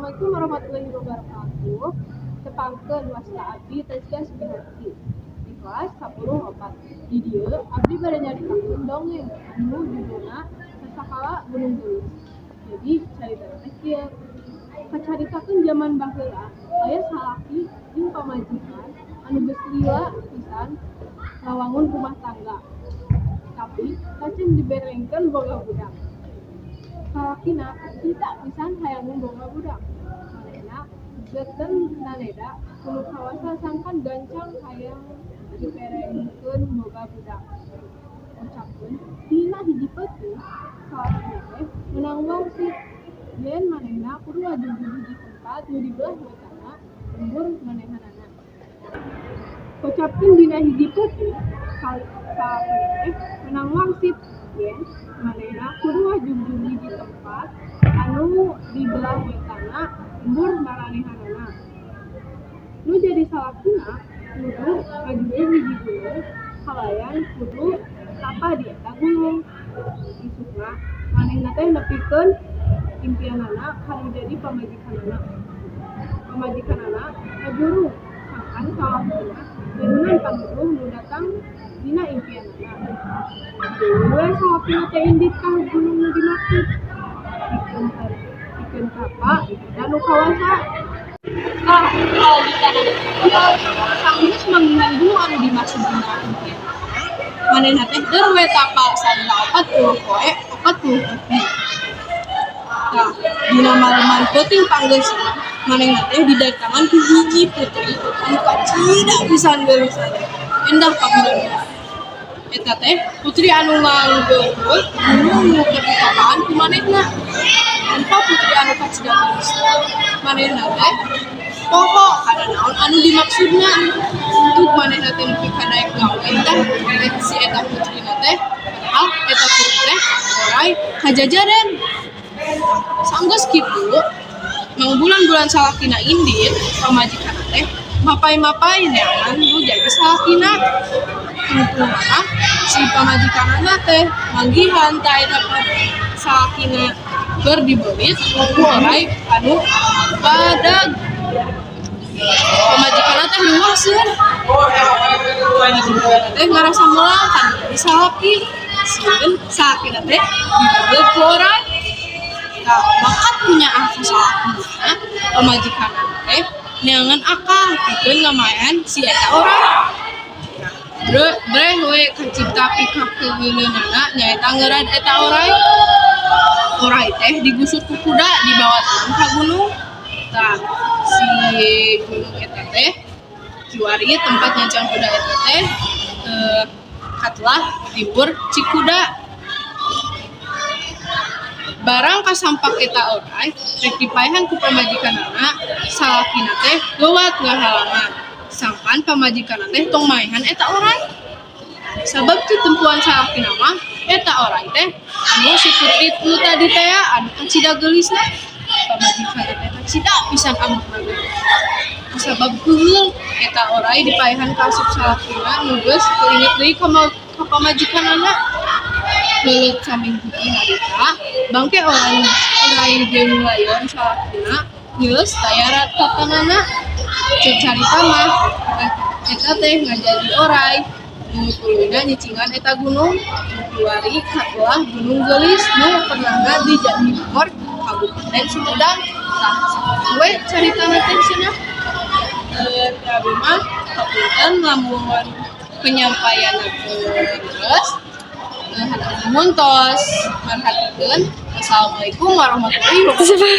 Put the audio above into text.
Assalamualaikum warahmatullahi wabarakatuh. Tepangkeun, wasta abdi Tazkia Sugiharti di kelas 10 4. Di dieu abdi bade nyaritakeun dongeng anu judulna Sasakala Gunung Geulis. Jadi caritana teh kieu. Kacaritakeun jaman baheula aya salaki jeung pamajikan anu geus lila pisan ngawangun rumah tangga. Tapi tacan diberengkeun boga budak. Salakina kacida pisan hayangeun boga budak. Manehna geuten naneda ku nu kawasa sangkan gancang hayang diperengkeun boga budak. Kocapkeun dina hiji peuting salakina teh meunang wangsit yen manehna kudu ngajugjug hiji tempat nu di belah wetanna lembur manehanana. Kocapkeun dina hiji peuting salakina teh meunang wangsit yen manehna kudu ngajugjug hiji tempat anu di belah wetanna lembur maranehanana. Nu jadi salakina kudu ngajugjug hiji gunung kalayan kudu tapa di eta gunung. Isukna manehna teh nepikeun impianana ka nu jadi pamajikanana. Pamajikanana ngajurung sangkan salakina nyedunan panuduh nu datang dina impianana. Tuluy we salakina teh indit ka gunung nu dimaksud pikeun tapa da nu kawasa. Tah, kalogikana teh kieu, sanggeus manggihan gunung anu dimaksud dina impianana, manehna teh deur we tapa salila 40 poe 40 peuting. Tah, dina maleman peuting panggeusna, manehna teh didatangan ku hiji putri anu kacida pisan geulisna teh, endah pabila. Eta teh putri anu nganggeureut gunung nu keur ditapaan ku manehna. Tanpa putri anu kacida geulisna, manehna teh poho kana naon anu dimaksudna. Untuk manehna teh nepi ka daek gawe tah si eta putrina teh, padahal eta putri teh oray kajajaren. Sanggeus kitu, mangbulan-bulan salakina indit, pamajikanna teh mapay-mapay neangan nu jadi salakina. Tungtungna mah si pamajikanana teh manggihan ta eta salakina keur dibeulit ku oray anu badag. Pamajikanna teh luaseun. Pamajikanna teh ngarasa melang kana jadi salaki. Sieun salakina teh dibeuleut ku oray. Tah, bakat punya ka salakina, pamajikanna teh neangan akal pikeun ngamaehan si eta oray. Breh we kacipta pikakeueuleunana, nyaeta ngeurad eta oray. Oray teh digusur ku kuda, dibawa turun ka gunung. Tah, si gunung eta teh kiwari tempat nyancang kuda eta teh katelah liwur Cikuda. Barang kasampak eta oray rek dipaehan ku pamajikanana, salakina teh leuwat ngahalangan sangkan pamajikanna teh tong maehan eta oray. Sabab titempuan salakina mah eta oray teh anu si putri nu tadi tea anu kacida geulisna. Pamajikanna teh kacida pisan ambekna ge. Kusabab keheul eta oray dipaehan ka asup salakina nu geus teu inget deui ka pamajikanana. Leuleut saminggu teh harita, bangke oray jeung layon salakina geus taya tatanana. Ceuk carita mah eta teh ngajadi oray nu tuluyna nyicingan eta gunung nu kiwari katelah Gunung Geulis nu pernahna di Jatinangor, Kabupaten Sumedang. Tah, sakitu we caritana teh cenah. Ti abi mah hapunten lamun penyampaianna teu leres. Hatur nuhun tos merhatikeun. Wassalamualaikum warahmatullahi wabarakatuh.